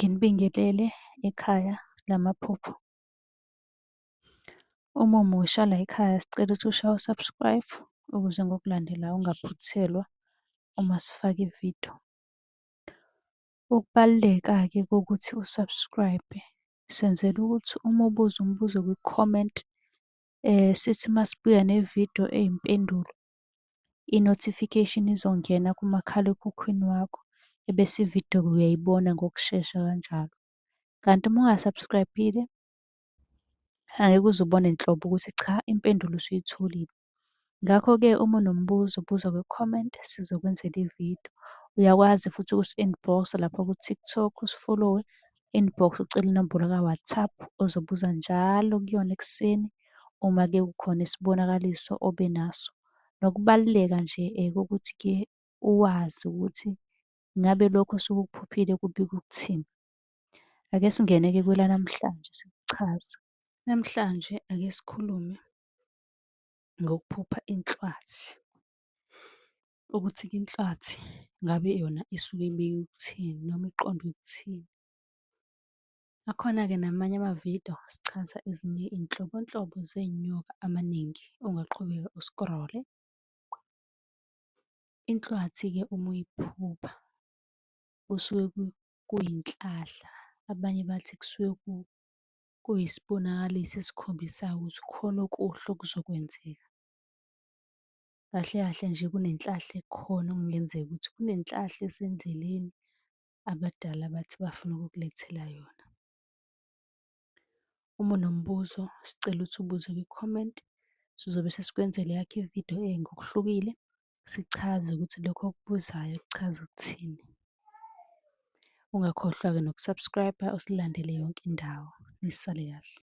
Nginibingelele ekhaya lamaphupho. Uma umusha layikhaya sicela ukuthi ushaye u-subscribe ukuze ngokulandelayo ungaphuthelwa uma sifaka ividiyo. Ukubaluleka-ke kokuthi u-subscribe-e, senzela ukuthi uma ubuza umbuzo kwi-comment, sithi uma sibuya nevidiyo eyimpendulo, i-notification izongena kumakhalekhukhwini wakho, ebese ividiyo uyayibona ngokushesha kanjalo. Kanti uma unga-subscribe-ile, angeke uze ubone nhlobo ukuthi cha impendulo usuyitholile. Ngakho-ke uma unombuzo buza kwi-comment sizokwenzela ividiyo. Uyakwazi futhi ukusi-inbox-a lapha ku-TikTok usifolowe, inbox ucele inombolo ka-WhatsApp ozobuza njalo kuyona ekuseni uma-ke kukhona isibonakaliso obe naso. Nokubaluleka nje kokuthi-ke uwazi ukuthi ngabe lokhu osuke ukuphuphile kubika ukuthini. Ake singene-ke kwelanamhlanje sikuchaze. Namhlanje ake sikhulume ngokuphupha inhlwathi, ukuthi-ke inhlwathi ngabe yona isuke ibika ukuthini noma iqonde ukuthini. Akhona-ke namanye amavidiyo sichaza ezinye iy'nhlobonhlobo zey'nyoka amaningi, ungaqhubeka u-scroll-e. Inhlwathi-ke uma uyiphupha kusuke kuyinhlahla, abanye bathi kusuke kuyisibonakaliso esikhombisayo ukuthi khona okuhle okuzokwenzeka. Kahle kahle nje kunenhlahla ekhona okungenzeka ukuthi kunenhlahla esendleleni abadala bathi bafuna ukukulethela yona. Uma unombuzo, sicela ukuthi ubuze kwi-comment, sizobe sesikwenzela eyakho ividiyo ngokuhlukile, sichaze ukuthi lokhu okubuzayo kuchaza ukuthini. Ungakhohlwa-ke noku-subscribe-a usilandele yonke indawo. Nisale kahle.